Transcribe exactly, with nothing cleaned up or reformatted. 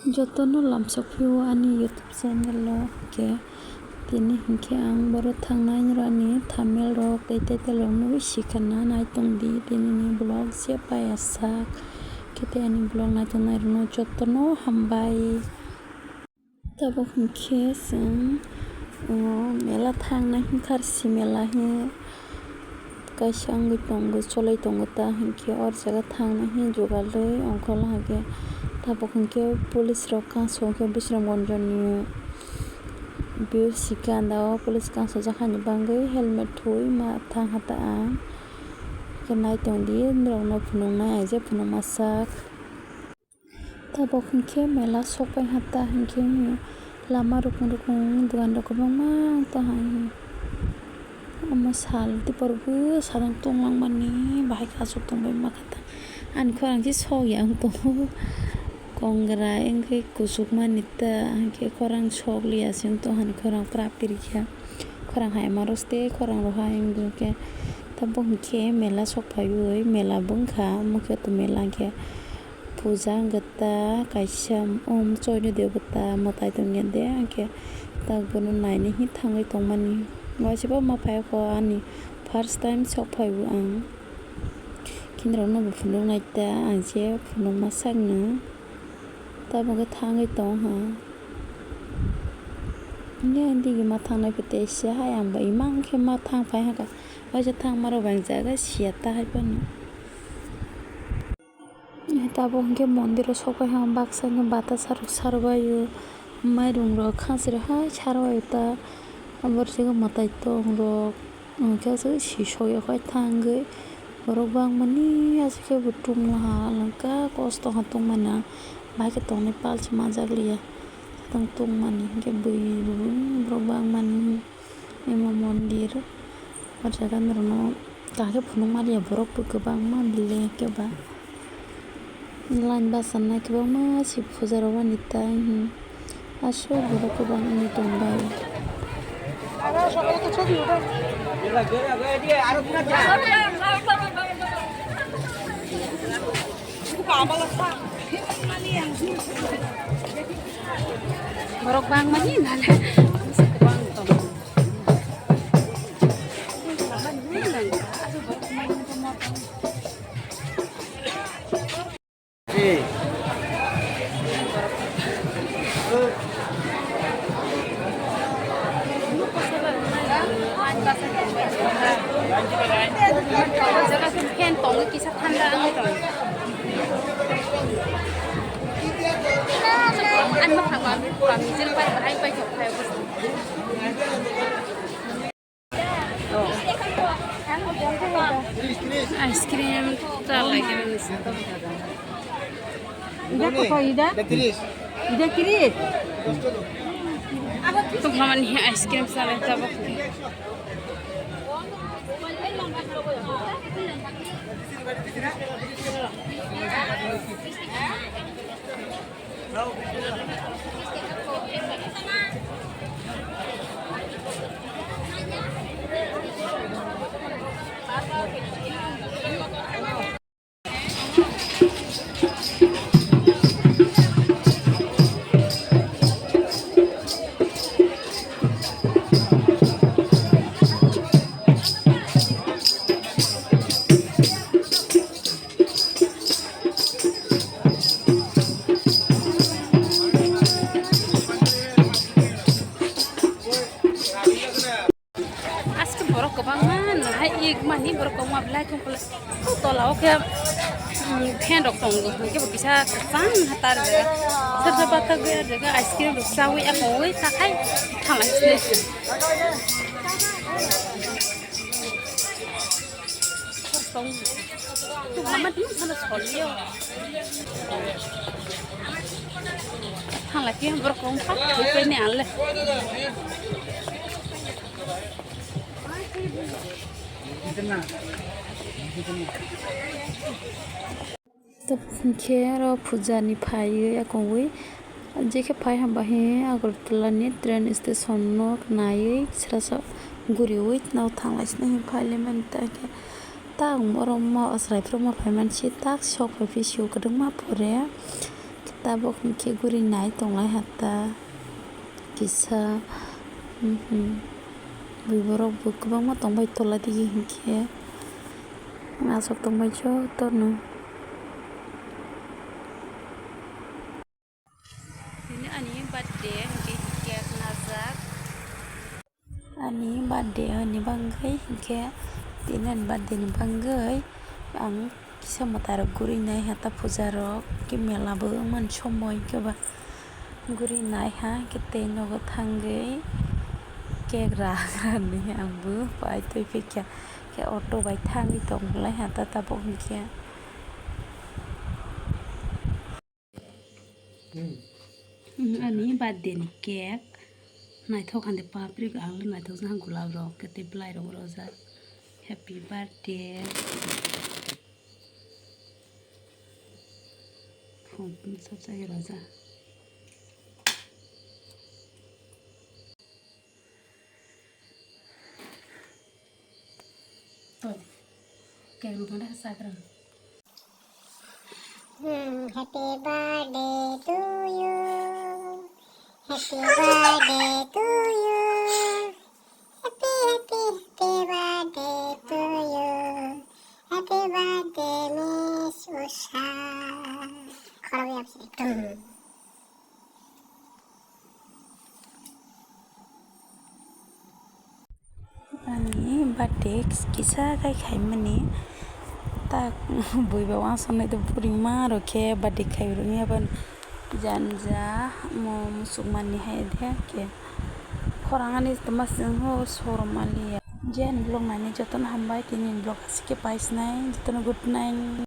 Jotono lamsok phio ani YouTube channel o, hwnkhe tini hwnkhe ang boro thangnai ani thumbnail rok tei title rok nugwi sikha na, naitongdi tini ni vlog je paiyasak. Khe tei ani vlog naitongnai rokno jotono hambai. Tabuk hwnkhe chwng, o, mela thangnai hwnkha, si mela he kaisa wngwi tongo, cholai tongo ta hwnkhe, o jaga thangnai he jugalwi ongkhorla hwnkhe. Tabuk hwnkhe police rok kangso hwnkhe Bisramganj ni B O C ganda o police kangsajak hani bagwi helmet thuwi ma thangkha ta ang. Hwnkhe naitongdi norokno phunuknai, ang je phunukma sak. Tabuk hwnkhe mela sokpai ha ta hwnkhe lama rukung rukung dogan rok kwbangma tong ha. Omo sal tipor bwsa tonglang mani bahai khe aswk tongbai ma kha ta. Ani khorang se sok ya wng tongo. Kongrai wngkhe kuchuk mani ta hwnkhe khorang sok liya se wng tong ani khorang pura pirikha. Khorang hai ma roste khorang rohai wng khe tabuk hwnkhe mela sok phaiwi mela bo wngkha omo khe to mela hwnkhe. Puja wngkha ta kaisa, um, choino debota mwtai tongya de, hwnkhe tak bono naina hi thangwi tongmani. Waisa bo ma phai kho ani first time sok phaibo ang. Kinirokno bo phunuknai ta, ang je phunukma sakno. Tabuk khe thangwi tong ha. Nini digi ma thangnai pete se hai ang bai imang khe ma thang phai ha kha. Waisa thangma rok bai ang jaga siya ta hai phano. Tabuk hwnkhe mondir o sokphai ha baksa hwnkhe bata sarok sarbaio, mairung rok khasiro hai sarbaio ta. Aboni saka mwtai tong rok hwnkhe aswk si sokya khai thangwi borok bangmani aswk khe bo tungma ha lwngkha kosto ha tongmani ang bahai khe tongnai pal se manjak liya tongmani hwnkhe bui borok bangmani. Emo mondir o jaga norokno kaham khe phunukma liya borok bo kwbangma belai khe ba line bachannai kwbangma se puja rok ani tai aswk borok kwbang wngwi tongbai. Borok bangmani nale kwbang tongo. Fan tongo, kisa thanda wngwi tongo. Ani bwkhango ang pura mijil pai bahai pai tongkha. Ice cream chalai khe. Ida koto ida? Ida kirit. Ida kirit. Tongkhamani ice cream chalai tabuk. Aske borok kwbangma nahai ik mani borok kwbangma belai tongkole. O tola o khe, um, fan rok tongo, hwnkhe bo kisa kwchang hatar jaga. Sersa bathak gaya jaga ice cream rok chawi akowi takhai thanglai sini. Tong, tong mama tini sana solio. Thanglai khe borok kwbangma thwi paini anle. Tabuk hwnkhe aro puja ni phaiwi akongwi, jekhe phai hamba he Agartala ni train station no naiwi srasa guriwi nw thanglai sini phai limani ta khe. Tak oro ma chwrai phuru ma phai mani si tak sok phai phi si o kwdwkma pore. Tabuk hinkhe guri nai tonglai ha ta kisa, mhm. Bui borok bo kwbangma tongbai tola digi hinkhe aswk tongbai jotono. Tini ani birthday hinkhe cake najak. Ani birthday ni bagwi hinkhe tini ani birthday ni bagwi ang kisa mwtai rok guri nai ha ta puja rok khe mela bo wngmani somoi khe ba guri nai ha khe tei nogo thangwi cake rak rani ang bo pai twi phikha khe auto bai thangwi tong lai ha ta tabuk hinkhe. Hmm, ani birthday ni cake. Naithok hande papri kaham naithok jang gulab rok kete belai rok rojak. Happy birthday. Phone sab jagui rojak. Cake rok no sakrang. Hmm, happy birthday to you. Happy birthday to you. Happy, happy, happy birthday to you. Happy birthday, Miss Usha. Khorok yap se ekdom. Ani birthday kisa khai khaimani tak bui ba wansuknai tei bwrwi ma rok khe birthday khai rwni abo janja mo musuk manni hai de khe khorang ani tongma song sorom aliya. Je ani vlog nainai jotono hambai tini vlog aswk khe paisnai jotono good night.